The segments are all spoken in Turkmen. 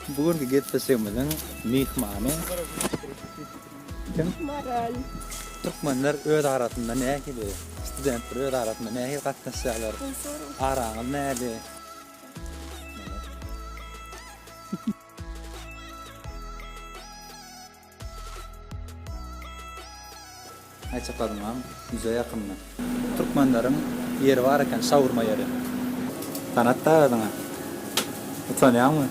Bu günki gepleşigimiziň myhmany kim? Maral. Türkmenler öz arasynda nähili? Studentler öz arasynda nähili gatnaşýarlar? Araňyz nähili? Aýtjaklaryňam ýüze ýakynda. Türkmenleriň ýeri bar eken, şawurma ýeri. Tanat-da özüňi. Utanýaňmy?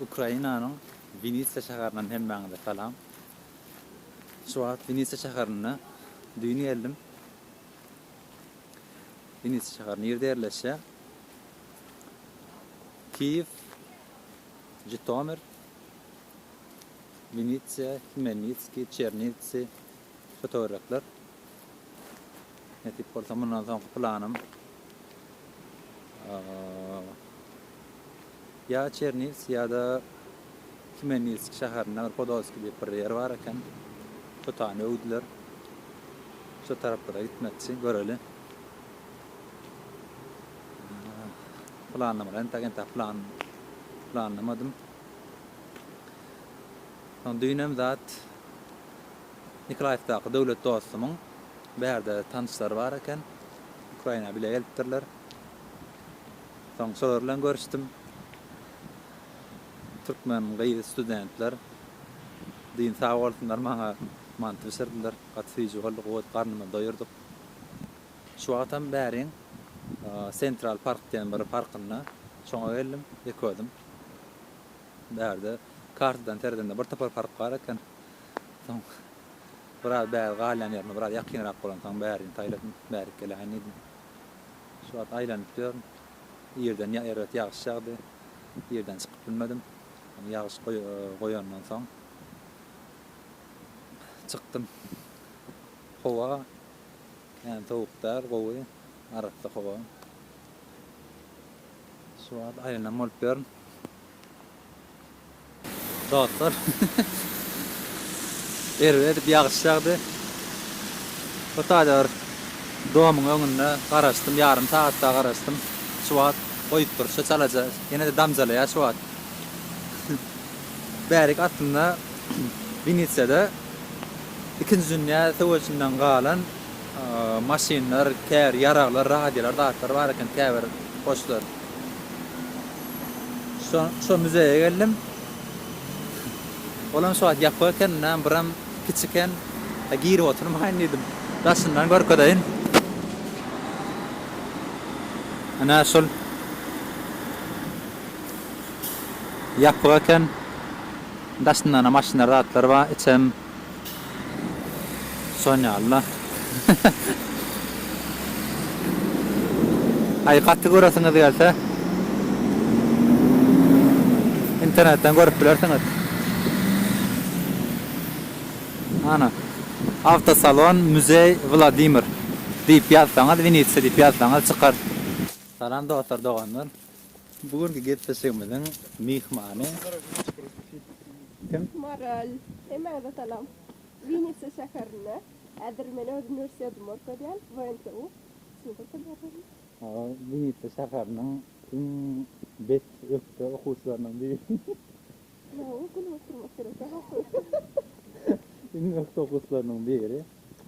Ukrainanyň Winitsa şäherinden hemmäňize salam. Şu wagt Winitsa şäherinde düýn geldim. Winitsa şäheri nirde ýerleşýär? Kiýew, Žitomir, Winnitsiýa, Hmelnitskiý, Çerniwtsi şu töwerekler. Nesip bolsa mundan soňky planym ýa Çerniwtsi ýa-da Hmelnitsk şäherinde bir Podolskiý diýip bir ýer bar eken. Şo taýyny öwdüler. Şo taraplara gitmekçi, göreli. Planlamaly entek entek plan planlamadym. Soň düýnem zat Nikolaýewdaky Döwlet dostumyň bärde tanyşlary bar eken. Ukraina bile gelipdirler. Soň şolar bilen görüşdim. Türkmen gyz studentler düýn sag bolsunlar maňa manty bişirdiler. Gaty süýji boldy, gowy garnymyzy doýurdyk. Şu wagtam bäriň Sentral park diýen bir parkynda şoňa geldim, ýeke özüm. Bärde kartadan seredende bir topar park bar eken. Soň biraz bäri galýan ýerime biraz ýakynrak bolansoň bärini saýladym, bärik geläýin diýdim. Şu wagt aýlanyp ýörün. Irden erbet ýagyş ýagdy. Irden çykyp bilmedim. Soň ýagyş goýandan soň çykdym. Howa kän sowuk däl, gowy, arassa howa. Şu wagt aýlanan bolup ýörün. Dostlar, erbet edip ýagyş ýagdy. Bu taýda bir domyň öňünde garaşdym, ýarym sagat dagy garaşdym. Şu wagt goýup durşy çalaja, ýene-de damjalaýar şu wagt. Bärik aslynda Winnitsiýada Ikinji dünýä söweşinden galan maşynlar, käbir ýaraglar, radiolar, zatlar bar eken, käbir goşlar. Şo, şo muzeýe geldim. Olam şu wagt ýapyk eken, ynam biram kiçi eken. Girip oturmaýyn diýdim. Daşyndan görkezeýin. Ine şol ýapyk eken. Daşyndan-a maşynlar zatlar bar, içem şon ýaly-la. Aý gaty göresiňiz gelse internetden görüp bilersiňiz. Ana, Awtosalon muzeý Wladimir diýip ýazsaňyz, Winitsa diýip ýazsaňyz çykar. Salam dostlar doganlar. Bu günki gepleşigimiziň myhmany kim? Maral. Hemmäňize salam. Winnica şäherinde. Häzir men öz uniwersitetimi görkezýän, WNTU. Siziň görkezýärsiňizmi? Winnica şäheriniň iň bet ökde okuwçylarynyň biri. Ýok, gülüp oturmak gerek ýok. Iň ökde okuwçylarynyň biri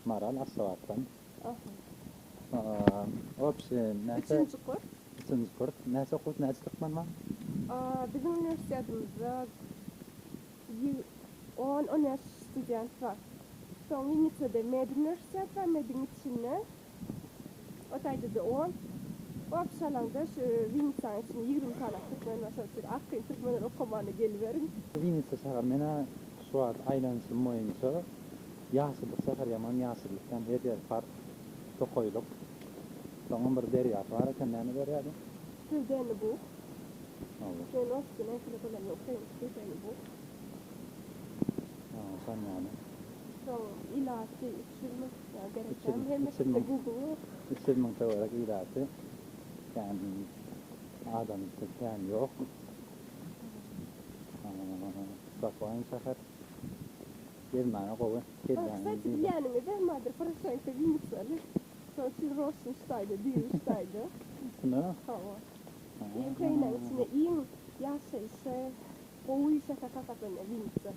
Maral Aşgabatdan. Aha. Obşi näçe? Üçünji kurs. Üçünji kurs. Näçe okuwçy, näçe türkmen bar? Biziň uniwersitetimizde on, on bäş student bar. Soň Winnicada med uniwersitet bar, mediň içinde. O taýda-da on. Obşi alaňda şu Winnicanyň içinde 20 sany türkmen bar. Şonuň üçin arkaýyn türkmenler okamana geliberiň. Winnica şäheri men-ä şu wagt aýlanyşym boýunça Ýaşyllyk şäher ýaman ýaşyllyk ýan her ýeri park, tokaýlyk. Soňam bir derýasy bar eken näme derýady? Pivdenny Bug. Hawa. Men orsça nähili bilemok ukrainski Pivdenny Bug. Şon ýaly. Soň ilaty 300 müň ýa gerek dälmi hemmesinde Google ýok. 300 müň töwerek ilaty. Kän adamsy kän ýok. Spokojny şäher. Gezmäne gowy. Aa, kstati, bilýäniňiz nämedir, Poroşenko Winnisaly. Şonuň üçin roşny ştaýda, düýbi ştaýda. Şunda? Hawa. Ukrainanyň içinde iň ýaşaýşy gowy şäher hasaplanýar Winnisa.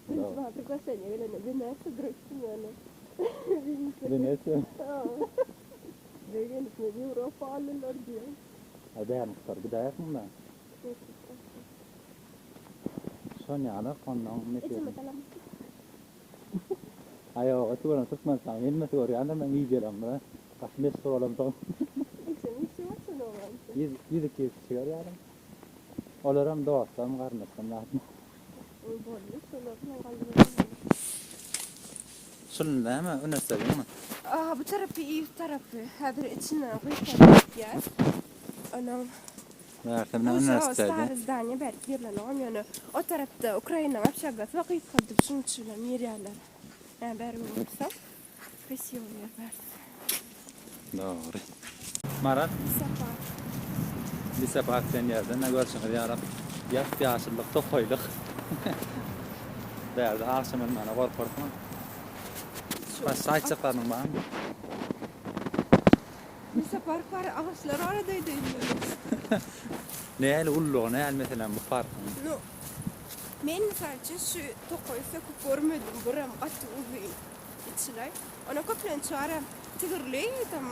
Birinji maňa priglaşeniýe gelende Wenesiýa durupdym ýöne. Winnisa. Wenesiýa? Hawa. Begenip men Ýewropa aldylar diýen. A bärini gutaryp gidäýersiň-dä. Şon ýaly onnoň Ejeme salam. Aý ýok, eti gören Türkmenistanyň hemmesi görýändir meň wideolarymda. Gaty meşhur bolamsoň. Ejem işi bar şony oglança. Ýüz-iki ýüz kişi görýärler. Olaram dostlarym, garyndaşlarym zatmy. Oý boldy şolar bilen galdyrybermeli. Şul näme, uniwersitetiňmi? Aha bu tarapy yz tarapy. Häzir içinden gysga gitýär. Onuň Bärsi bilen uniwersiteti. Stary zdaniýa bärik girilenogam ýöne o tarapda Ukrainanyň obşagasy bar gysgaldyp şuň içi bilen girýärler. Ýa bäri bolsa krasiwo ýer bärsi. Dogry. Maral. Lisa park. Lisa park diýen ýerde ine görşüňiz ýaly ýap-ýaşyllyk, tokaýlyk. Bärde agşam ölmäne gorkarsyňam. Başga aýtjaklarynyň barmy? Lisa park bar, agaçlar bar öýde indi. Näli ullugy näli meselem bu parkyň? Nu, men mysal üçin şu tokaýy söküp görmedim, birem gaty uzyn içilaý. Ona köplenç ara tigirli tam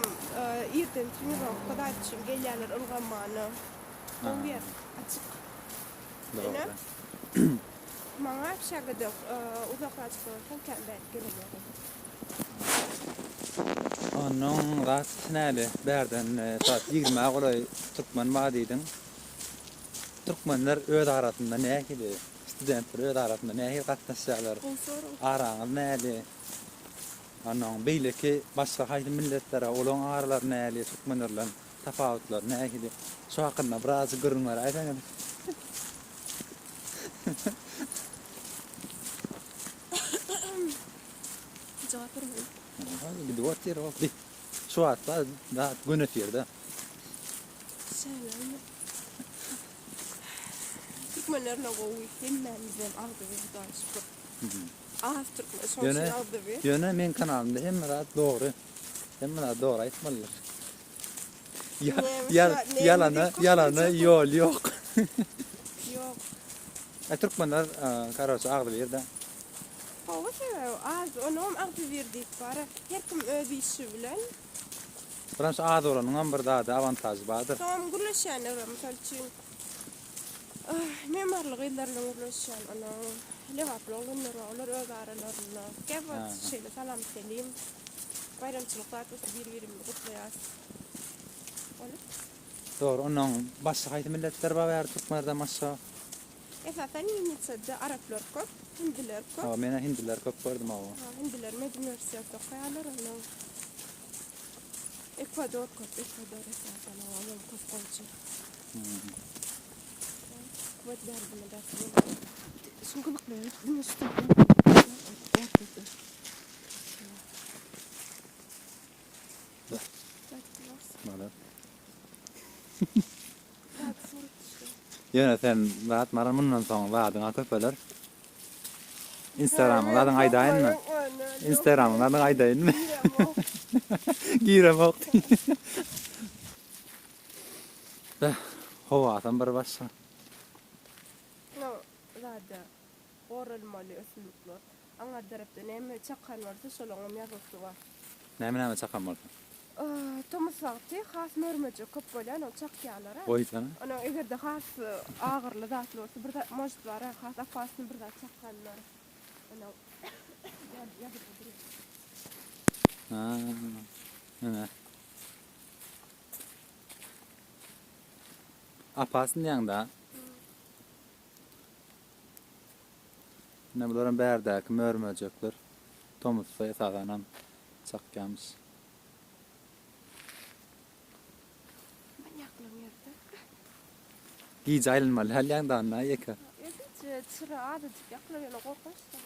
irden trenirowka zat üçin gelýärler ylgamana. Gowy ýer, açyk. Ine, maňa общagada uzaklaşyk bolansoň kän bärik gelemok. Onnoň zat näli bärden saat ýigrimä golaý türkmen bar diýdiň. Türkmenler öz arasynda nähili, studentler öz arasynda nähili gatnaşýarlar? Gowy sorag. Araňyz näli? Onnoň beýleki başga haýsy milletlere olaň aralary näli, türkmenler bilen tapawutlary nähili? Şu hakynda birazjyk gürrüň beräýseňiz. Jogap bermeli. Gidip otyr o. Şu wagt zat gün efirde. Şeýlemi? Türkmenlerle gowy, hemmämizem agzybir Hudaýa şükür. Az türkmen şoň üçin agzybir. Ýöne meň kanalymda hemme zat dogry. Hemme zat dogry aýtmalydyr. Ýalana ýalana ýol ýok. Ýok. E türkmenler karoçe agzybir-dä. Gowy sebäbi az onam agzybir diýip bara her kim öz işi bilen. Biram şu az bolanyňam bir zady awantažy bardyr. Soňam gürleşýänler bar mysal üçin memarly gyzlar bilen gürleşýän onuň lebaply oglanlar bar olar öz aralarynda käwagt şeýle salam selim baýramçylyk zat bolsa bir birimizi gutlaýas bolup. Dogry onnoň başga haýsy milletler bar bäri türkmenlerden başga? Esasan Winnitsada araplar köp, hindiler köp. Hawa menä hindiler köp gördüm hawa. Hawa hindiler med uniwersitetde okaýarlar onnoň Ekwador köp Ekwador esasan hawa olam köp gowja. Wet bärdime ders boldy. Şuň gyzykly diňe şu tarapy ortada. Ýöne sen zat Maral mundan soň zadyňa köpeler. Instagramyň zadyňy aýdaýynmy? Instagramyň zadyňy aýdaýynmy? Giremok. Beh, howasam bir başga. Zada goralmaly ösümlikler. Aňar tarapda näme çakan bolsa şolaňam ýazgysy bar. Näme näme çakan bolsa? Tomus wagty has mörmejek köp bolýar, ony çakýarlar-a. Goýsana. Onuň eger-de has agyrly zatly bolsa bir zat, может bar-a, has opasny bir zat çakanlar. Onuň ýazylgy durýar. Ha, ine. Opasny diýýäň-dä. Ine bularam bärdäki mör-möjekler. Tomusda esasanam çakýamyş. Manýaklygyň ýerde. Gije aýlanmaly alýaň da onda ýeke. Ýa gije. çyra azajyk ýakylar ýöne gorkunçdyr.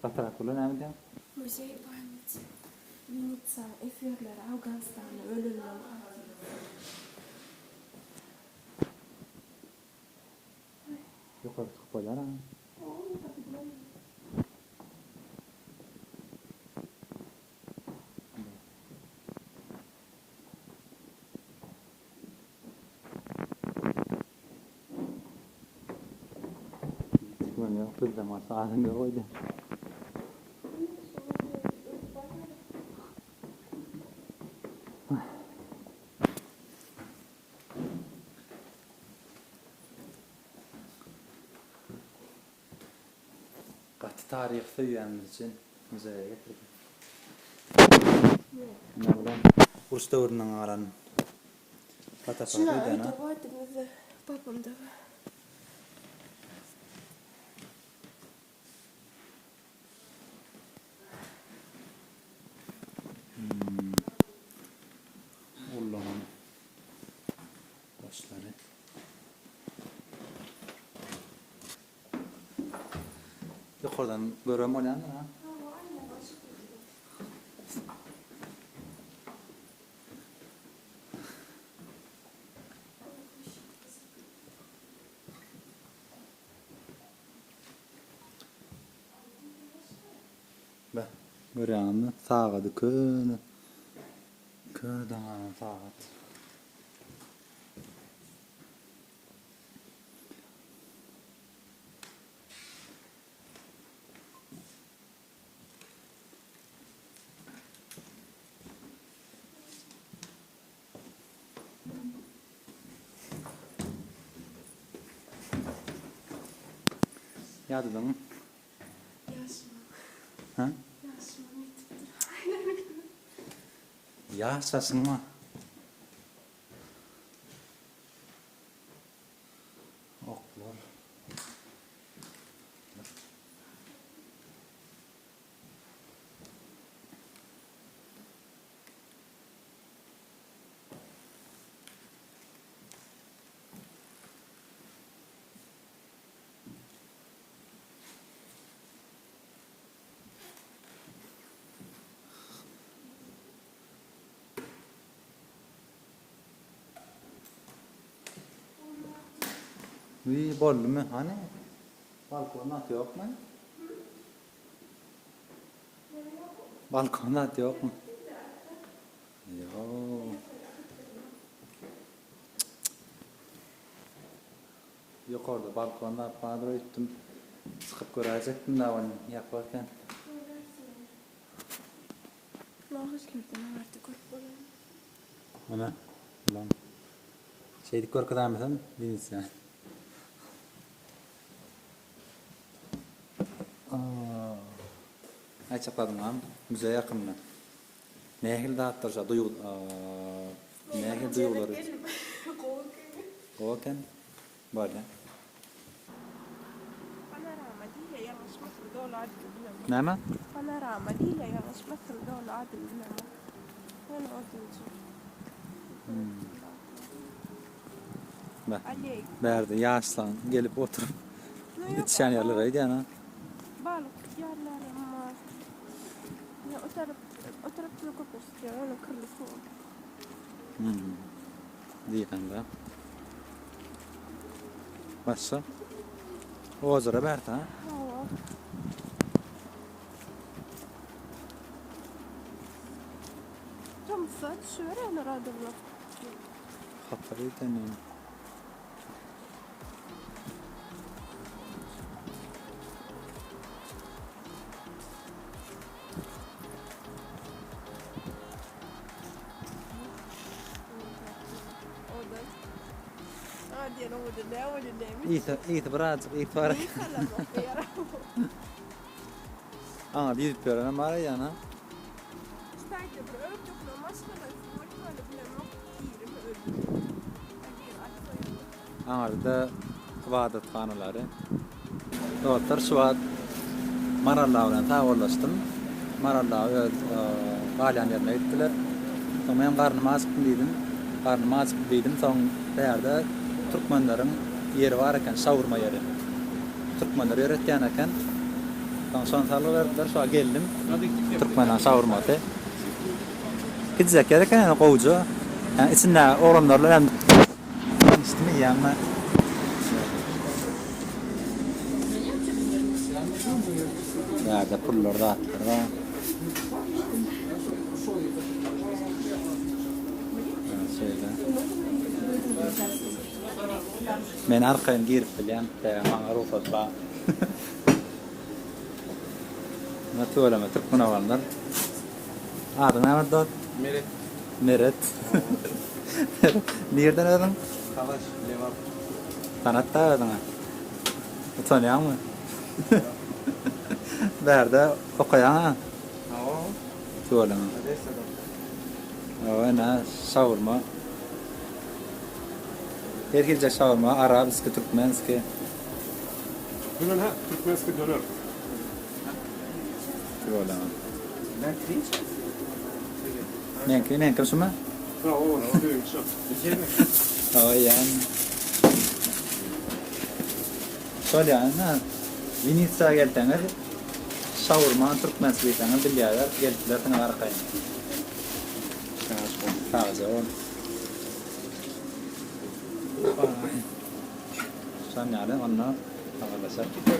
Gatyrak gürle näme diýýäň? Muzeý pamyati. Winnitsa esgerleri Awganystanda ölenleriň hatyrasy. Ýokary çykyp bolýar a. Hiç kimem ýok bizden başga adam ýok öýde. Gaty taryhy söýýänimiz üçin muzeýe getirdim. Ine bulam uruş döwründen galan fotoapparat Şuna öýdýän öýde a. bardy bizde babamda bar. Ullanan daşlary. Ýokardan gören bolýandyr ha. Hawa aýna başyk ýerde. Beh, görýäňizmi, sagady köne, köneden galan sagat. Ýadadyňmy? Ýaşymam. Hä? Ýaşymam ýetipdir. Ýaş ýaşyňmy? Oklar. Wiý, boldumy? Hany? Balkon zat ýokmy? Balkon zat ýokmy? Ýok. Ýokarda balkon zat bardyr öýtdüm. Çykyp göräýjekdim da ony ýapyk eken. Agaçlardan aňyrda görüp bolar. Mine, bulam. Şeýdip görkezäýmesem, Winisiýa. Aýtjak zadym barmy? Muzeý hakynda. Nähili zatlar şa duýgy nähili duýgulary? Gowy eken. Gowy eken. Bolýa. Panorama diýilýär ýalňyşmasam doly adyny bilemok. Näme? Panorama diýilýär ýalňyşmasam doly adyny bilemok. Ýöne odunjy. Bä. Bärde ýaşlaň gelip oturyp içýän ýerleri öýdýän ha. Balyk tutýarlar emma ýa o tarap o tarapda köplenç tutýar ýöne kirli suw. Hmm. Diýýän-dä. Başga? Ozera bärde ha? Hawa. Tomsa düşüberýärler adamlar. Hapa öýden ýöne. Ýiti, ýiti birazjyk ýiti bar. Aňa ýüzüp ýörenem bar eýýäm ha. Aňyrda ybadathanalary. Dostlar şu wagt Maral dagy bilen sagbollaşdym. Maral dagy öz galýan ýerine gitdiler. Soň menem garnym ajykdy diýdim. Garnym ajykdy diýdim, soň bärde türkmenleriň ýeri bar eken, şawurma ýeri. Türkmenler ýöretýän eken. Soň şony salgy berdiler, şoňa geldim. Türkmeniň şawurmasy. Gidjek ýer eken ýöne gowuja. Ýa içinde oglanlar bilen hem tanyşdym eýýäm. Bärde pullar zatlar bar. Şeýle. Men arkaýyn girip bilýän, sebäbi maňa rugsat bar. Muňa tüweleme türkmen oglanlar. Adyň näme dost? Meret. Meret. Nirden özüň? Talaş, Lebap. Tanat-da özüňi. Utanýaňmy? Bärde okaýaň-a? Hawa. Tüweleme. Odessada. Hawa, ine, şawurma. Her hilje şawurma, arabski, türkmenski. Döner ha, türkmenski döner. Tüweleme. Meňki, meňki şumy? Ha, o, siziňki şu. Hawa, ýan. Şol ýa, ine, Winnitsa gelseňiz, şawurma türkmenski diýseňiz bilýärler, gelip bilersiňiz arkaýyn. Sagja bol. Şon ýaly, onda habarlaşarys.